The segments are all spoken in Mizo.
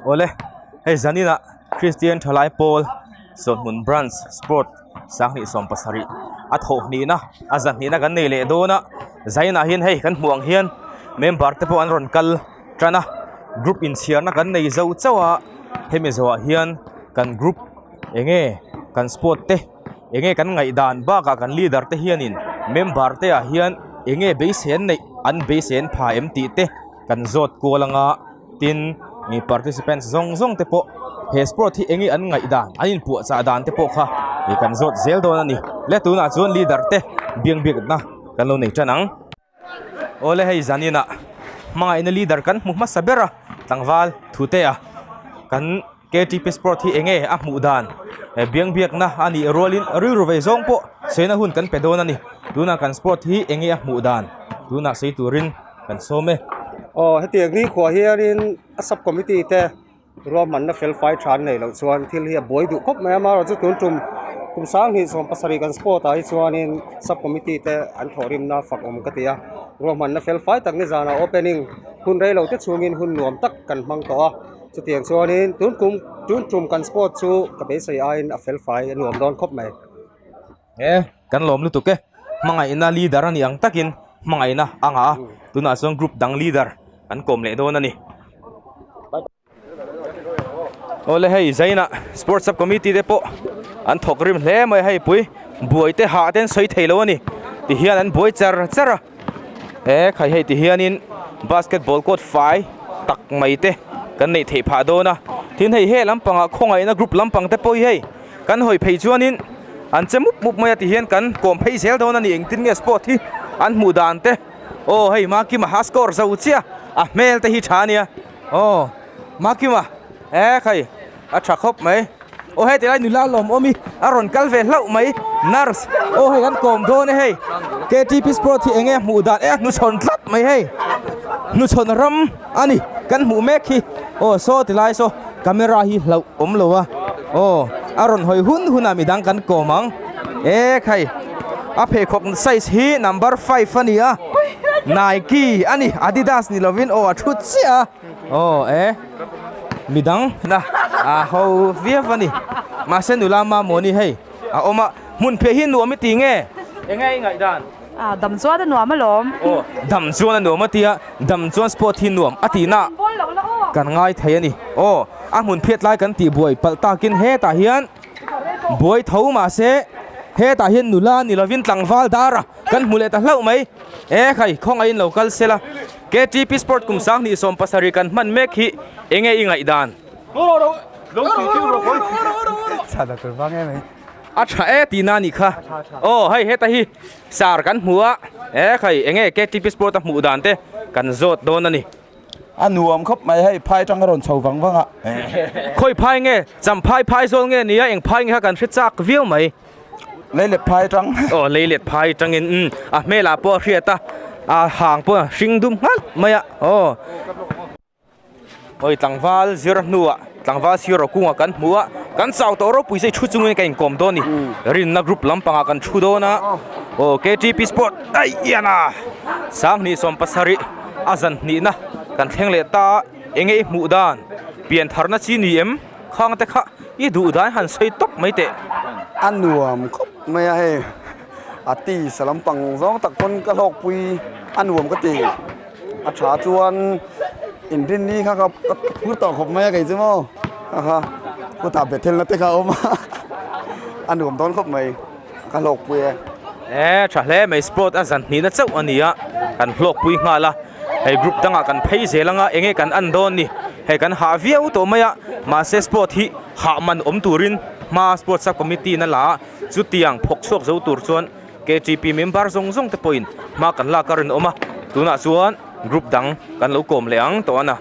Awle hei zanin ah Christian thalai pawl sawmhmun branch sport sanghnih 17 a thawh hnihna a zan hnihna kan nei leh dawn a zainah hian hei kan hmuh ang hian member te pawh an rawn kal tan a group inchhiarna kan nei zo chauh a hemi zawhah hian kan group eng nge kan sport te eng nge kan ngaihdan bakah kan leader te hianin member te ah hian eng nge beisei an neih an beisei an pha em tih te kan zawt kual anga tin ih participants zawng zawng te pawh he sport hi eng nge an ngaihdan an inpuahchah dan te pawh kha ih kan zawt zel dawn a ni le tunah chuan leader te biang biakna kan lo nei tan ang. Awle hei zanin ah hmangaihna leader kan hmu hmasa ber a tlangval thute a kan ktp sport hi eng nge a hmuh dan eh biang biakna a nih rualin rilru vei zawng pawh saina hun kan pe dawn a ni tunah kan sport hi eng nge a hmuh dan tunah sawi turin kan sawm e. Aw hetiang ni khuah hianin a sub committee te ruahmanna fel fai tha an neih loh chuan thil hi a buai duh khawp mai a amaherawhchu tun tum kum sanghnih 70 kan sport ah hi chuanin sub committee te an thawhrimna fak awm ka ti a ruahmanna fel fai tak nizanah opening hun rei lo te chhungin hun nuam tak kan hmang tawh a chutiang chuanin tun kum tun tum kan sport chu ka beisei aiin a fel fai a nuam dawn khawp mai. E kan lawm lutuk e hmangaihna leader a ni ang takin hmangaihna a ngah a tunah chuan group dang leader kan kawm leh dawn a ni. Awle hei zainah sports sub committee te pawh an thawk rim hle mai a hei pui buai te hah te an sawi thei lo a ni tihian an buai char char a e khai hei tihianin basketball court fai tak mai te kan neih theih phah dawn a tin hei he lampangah khawngaihna group lampang te pawh hi hei kan hawi phei chuanin an che mup mup mai a tihian kan kawm phei zel dawn a ni engtin nge sport hi an hmuh dan te aw hei Makima a score zo chiah a hmel te hi tha a nia. Aw Makima e khai a tha khawp mai aw hei tilai nula lawm awm hi a rawn kal ve hlauh mai nurse aw hei kan kawm dawn e hei ktp sport hi enge hmuh dan e a hnuchhawn tlat mai hei hnuchhawn ram a ni kan hmuh mek hi aw saw tilai saw camera hi hlauh awm lo a aw a rawn hawi hun hunah midang kan kawm ang e khai a pheikhawk size hi number 5 a ni a. Nike a ni Adidas ni lovin aw a thu chiah a aw e midang na a ho viau a ni mahse nula mamawh ni hei a awm a hmun phei hi nuam i ti nge eng nge i ngaih dan a dam chuan a nuam alawm aw dam chuan a nuam a tia dam chuan sport hi nuam a tih na kan ngai thei a ni aw a hmun phiat lai kan tih buai palh takin hetah hian buai tho mahse hetah hian nula ni lovin tlangval dar a. Kan hmu leh ta hlauh mai. E khai, khawngaihin lo kal sela. KTP Sport kum 2017 kan hman mek hi eng nge i ngaihdan? A tha e tihna a nih kha. Aw hei heta hi sar kan hmu a. E khai, eng nge KTP Sport a hmuh dan te kan zawt dawn a ni. A nuam khawp mai hei, phai tang a rawn chho vang vang a. Khawi phai nge? Champhai phai zawl nge nia eng phai nge kha kan hre chak viau mai. Leilet phai tang. Aw leilet phai tangin umm a hmelah pawh a hriat a, a hang pawh a hring dum nghalh mai a aw. Awi tlangval zir hnuah tlangval sir kungah kan hmu a, kan chau tawh ropui se thu chungin ka inkawm dawn a ni. Rinna group lampangah kan thu dawn a, aw ktp sport aih iana 2017 a zan hnihna kan thleng leh ta a, enge i hmuh dan pian tharna chi ni em? Khang te kha i duh dan han sawi tawp mai teh. A nuam khawp mai a hei, a tisa lampang zawng tak pawn ka hlawkpui a nuam ka ti. A tha chuan inrinni kha ka phur tawh khawp mai a kei chu maw kha kha khutah Bethel-na te kha a awm a, a nuam dawn khawp mai ka hlawkpui e. E tha hle mai sport a zan hnihna chauh a ni a, kan hlawkpui nghal a. Hei group dangah kan phei zel anga enge kan an dawn ni hei kan hah viau tawh mai a mahse sport hi hah man awm turin hma sports sub committee in a la a chutiang phawk chhuak zo tur chuan ktp member zawng zawng te pawhin hma kan lak a rinawm a tunah chuan group dang kan lo kawm leh ang tawh a na.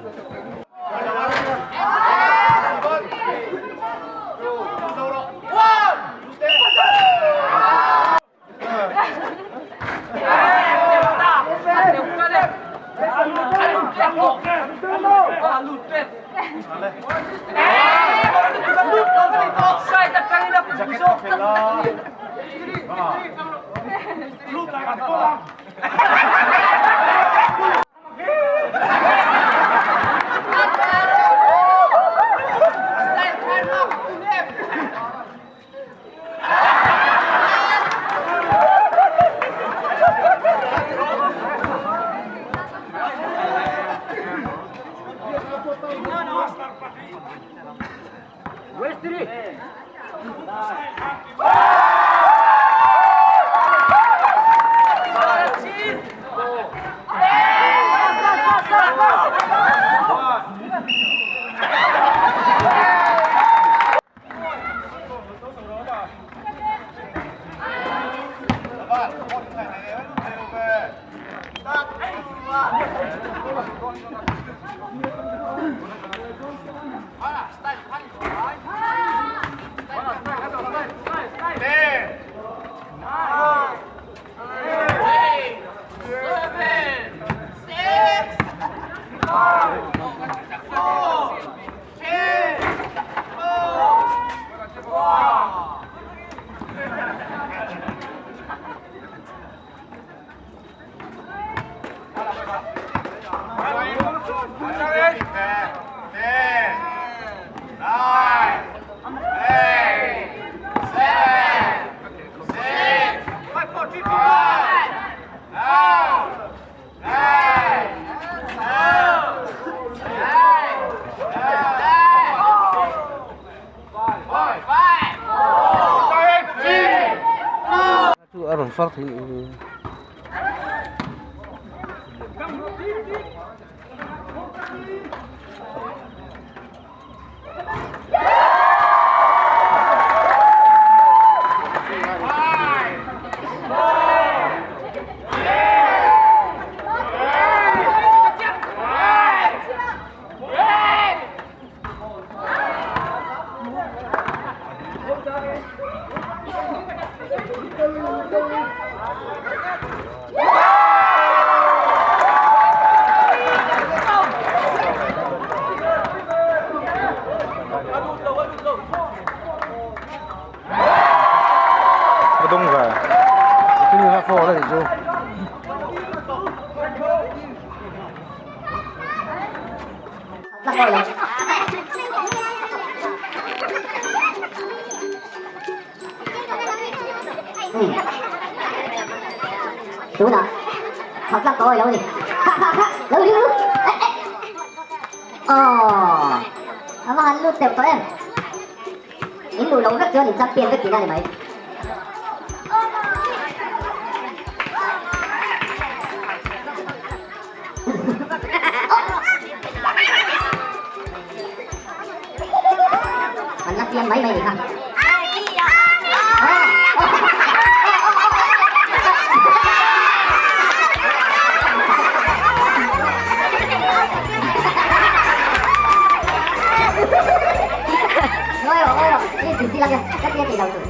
Chu a rawn far thei Tunah chhak tlak tawh lo ni. Kha kha kha lo ring ru. Aww a va han lut teuh tawh em. In luh loh vek chuan in champion vek tihna a ni mai. An la fiam mai mai ni kha. Ngawi rawh, ngawi rawh. Ni ti lang e, ka tia ti lo tur.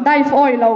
Dive awi lo.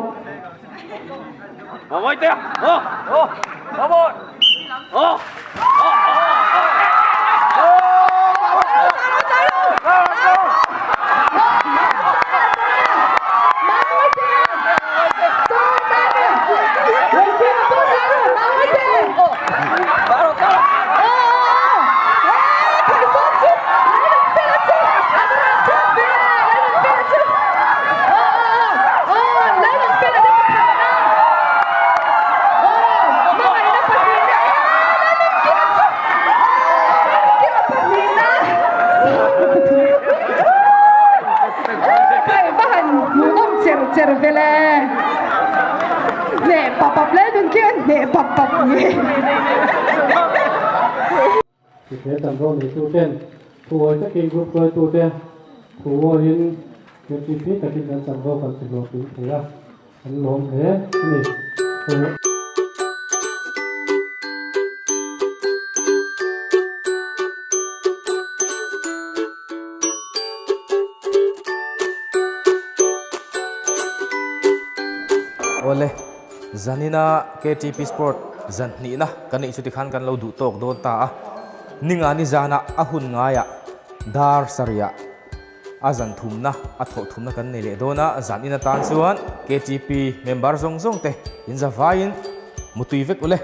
Cher vele hneh pap pap le dun khian hneh pap pap nge. He chanvo neituten thuawi takin group hruaitute thuawiin MTP takin kan chanvo kan ti hlawhtling thei a, an lawm hle a ni. Awle, zanina KTP Sport zan hnihna kan neih chu tikhan kan lo duh tawk dawn ta a. Ninga ni zanah a hun ngaiah dar sarihah a zan thumna, a thawh thumna kan nei leh dawn a. Zan in atan chuan KTP member zawng zawng te in za vaiin mutui vek ule.